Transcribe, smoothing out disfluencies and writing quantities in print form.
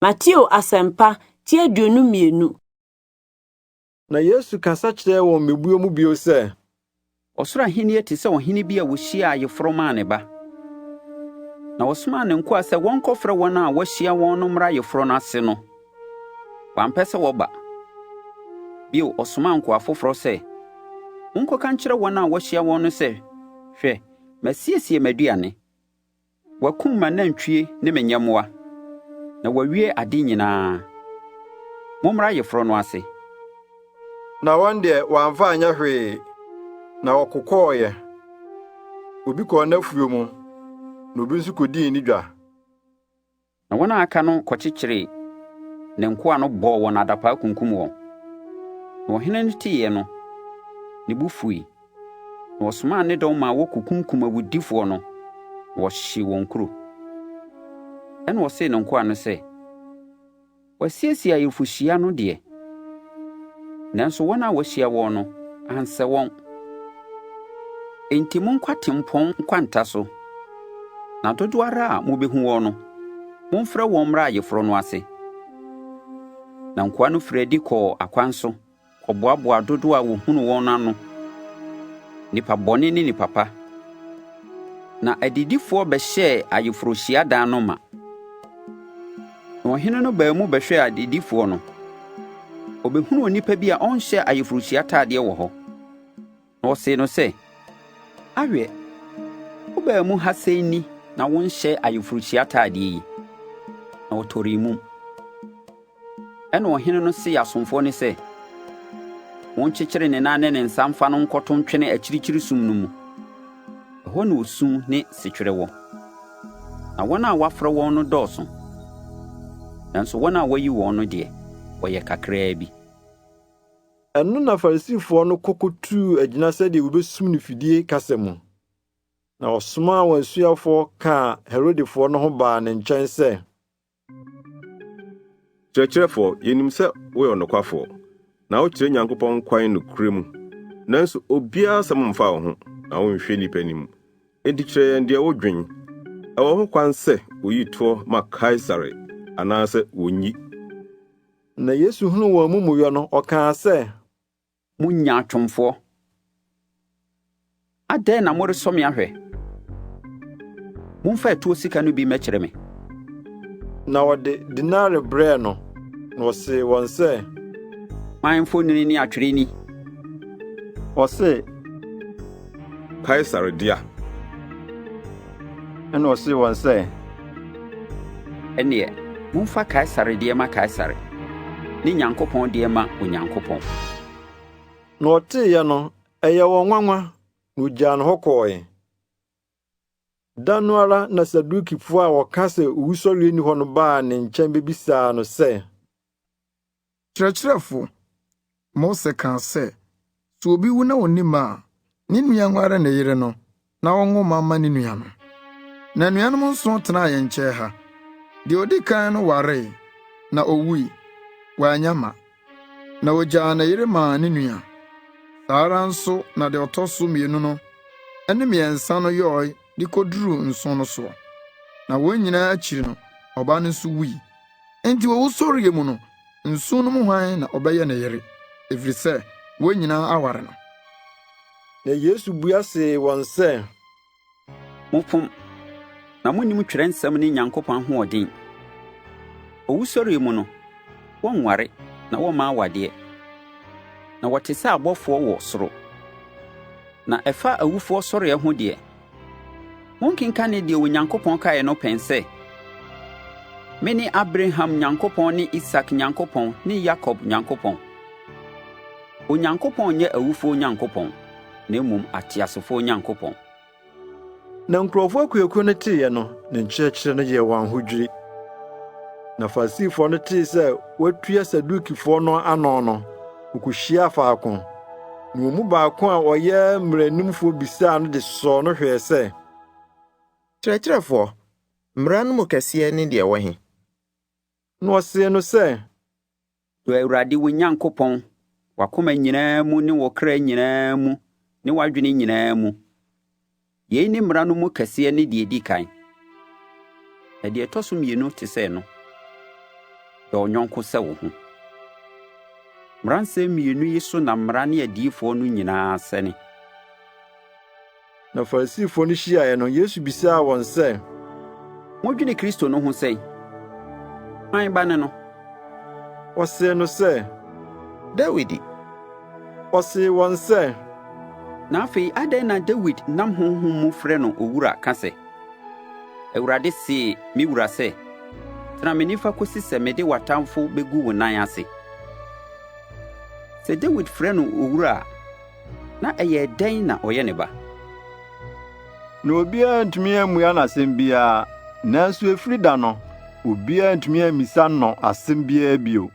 Mateo Asɛmpa, ti 22. Na Yesu kasa kyerɛɛ wɔn mmebuo mu bio sɛ, Ɔsoro Ahennie te sɛ ɔhene bi a ɔhyiaa ayeforɔ maa ne ba. Na ɔsomaa ne nkoa sɛ wɔnkɔfrɛ wɔn a wɔahyia wɔn no mmra ayeforɔ no ase no, wɔampɛ sɛ wɔba. Bio, ɔsomaa nkoa foforɔ sɛ, 'Monkɔka nkyerɛ wɔn a wɔahyia wɔn no sɛ, Hwɛ, masiesie m'aduane. Wɔakum m'anantwie ne me nyɛmmoa, na wɔawie ade nyinaa. Mommra ayeforɔ no ase. Na wɔn deɛ, wɔamfa anyɛ hwee, na wɔkokɔeɛ. Obi kɔɔ n'afuo mu, na obi nso kɔdii ne dwa. Na wɔn a aka no kɔkyekyeree ne nkoa no bɔɔ wɔn adapaa kunkum wɔn. Na ɔhene no teeɛ no, ne bo fui, na ɔsomaa ne dɔm maa wɔkɔkunkum awudifoɔ no, na wɔhyee wɔn kuro. Ɛnna ɔsee ne nkoa no sɛ, Wɔasiesie ayeforɔhyia no deɛ, nanso wɔn a wɔahyia wɔn no, ansɛ wɔn. Enti monkɔ atempɔn nkwanta so, na dodoɔ ara a mobɛhu wɔn no, momfrɛ wɔn mmra ayeforɔ no ase. Na nkoa no firii adi kɔɔ akwan so kɔboaboaa dodoɔ a wɔhunuu wɔn no ano, nnipa bɔne ne nnipa pa. Na adidifoɔ bɛhyɛɛ ayeforɔhyiadan no ma. Na ɔhene no baa mu bɛhwɛɛ adidifoɔ no, ɔbɛhunuu onipa bi a ɔnhyɛ ayeforɔhyia atadeɛ wɔ hɔ. Na ɔsee no sɛ, Awe, wobaa mu ha sɛn ni na wonhyɛ ayeforɔhyia atadeɛ yi? Na ɔtɔree mum. Ɛnna ɔhene no see asomfoɔ no sɛ, Monkyekyere ne nan ne ne nsa mfa no nkɔto ntwene akyirikyiri sum no mu. Ɛhɔ na osu ne setwerɛ wɔ. Na wɔn a wɔafrɛ wɔn no dɔɔso, nanso wɔn a wɔayi wɔn no deɛ, wɔyɛ kakraa bi. Ɛno na Farisifoɔ no kɔ kɔtuu agyina sɛdeɛ wɔbɛsum no fidie kasa mu. Na wɔsomaa wɔn asuafoɔ kaa Herodefoɔ no ho baa ne nkyɛn sɛ, Kyerɛkyerɛfoɔ, yɛnim sɛ woyɛ ɔnokwafoɔ, na wokyerɛ Nyankopɔn kwan nokorɛ mu, nanso obiara asɛm mfa wo ho, na wonhwɛ nnipa anim. Enti kyerɛ yɛn deɛ wodwen. Ɛwɔ ho kwan sɛ woyi toɔ ma Kaesare anaasɛ wonnyi? Na Yesu hunuu wɔn amumuyɔ no, ɔkaa sɛ. Mo nyaatwomfoɔ! Adɛn na moresɔ me ahwɛ? Momfa ɛtoɔ sika no bi mmɛkyerɛ me. Na wɔde denare brɛɛ no, na ɔsee wɔn sɛ, Hwan mfonini ne atwerɛ ni? Ɔse, Kaesare dea. Ɛnna ɔsee wɔn sɛ, Ɛnneɛ, momfa Kaesare deɛ ma Kaesare, ne Nyankopɔn deɛ ma Onyankopɔn. Na wɔteeɛ no, ɛyɛɛ wɔn nwanwa, na wɔgyaa no hɔ kɔɔe. Da no ara na Sadukifoɔ a wɔka sɛ owusɔreɛ nni hɔ no baa ne nkyɛn bɛbisaa no sɛ, Kyerɛkyerɛfo, Mose kaa sɛ, 'Sɛ obi wu na onni mma a, ne nua nware ne yere no na ɔnwo mma mma ne nua no. Na anuanom nson tenaa yɛn nkyɛn ha. Deɛ odi kan no waree, na owui, wannya mma. Na ogyaa ne yere maa ne nua. Saa ara nso na deɛ ɔtɔ so mmienu no ne mmiɛnsa no yɔe de koduruu nson no soɔ. Na wɔn nyinaa akyiri no, ɔbaa no nso wui. Enti wɔ wusɔreɛ mu no, nson no mu hwan na ɔbɛyɛ ne yere? Ɛfiri sɛ wɔn nyinaa aware no. Na Yesu bua see wɔn sɛ, Mofom, na monnim Twerɛnsɛm ne Nyankopɔn ahoɔden. Owusɔreɛ mu no, wɔnware na wɔmma awadeɛ, na wɔte sɛ abɔfoɔ wɔ soro. Na ɛfa awufoɔ sɔreɛ ho deɛ, Monkenkanee deɛ Onyankopɔn kaeɛ no pɛn sɛ, 'Mene Abraham Nyankopɔn ne Isak Nyankopɔn ne Yakob Nyankopɔn'? Onyankopɔn nyɛ awufoɔ Nyankopɔn, na mmom ateasefoɔ Nyankopɔn. Na nkurɔfoɔ akuakuo no teeɛ no, ne nkyerɛkyerɛ no yɛɛ wɔn ahodwiri. Na Farisifoɔ no tee sɛ wɔatua Sadukifoɔ no ano no, wokohyiaa faako, na wɔn mu baako a ɔyɛ mmaranimfoɔ bisaa no de sɔɔ no hwɛɛ sɛ, Kyerɛkyerɛfoɔ, mmara no mu kɛseɛ ne deɛ ɛwɔ he? Na ɔsee no sɛ, Dɔ Awurade wo Nyankopɔn w'akoma nyinaa mu ne wo kra nyinaa mu ne w'adwene nyinaa mu. Yei ne mmara no mu kɛseɛ ne deɛ ɛdi kan. Na deɛ ɛtɔ so mmienu te sɛ ɛno. Dɔ wo yɔnko sɛ wo ho. Mmaransɛm mmienu yi so na Mmara ne Adiyifoɔ no nyinaa sɛne. Na Farisifo no hyiae no, Yesu bisaa wɔn sɛ, Modwene Kristo no ho sɛn? Hwan ba ne no? Wɔsee no sɛ, Dawid. Ɔsee wɔn sɛ, Na afei adɛn na Dawid nam Honhom mu frɛ no Owura ka sɛ, 'Awurade see me wura sɛ, Tena me nifa kosi sɛ mede w'atamfo begu wo nan ase'? Sɛ Dawid frɛ no Owura a, na ɛyɛɛ dɛn na ɔyɛ ne ba? Na obiara antumi ammua no asɛm biara, nanso efiri da no, obiara antumi ammisa no asɛm biara bio.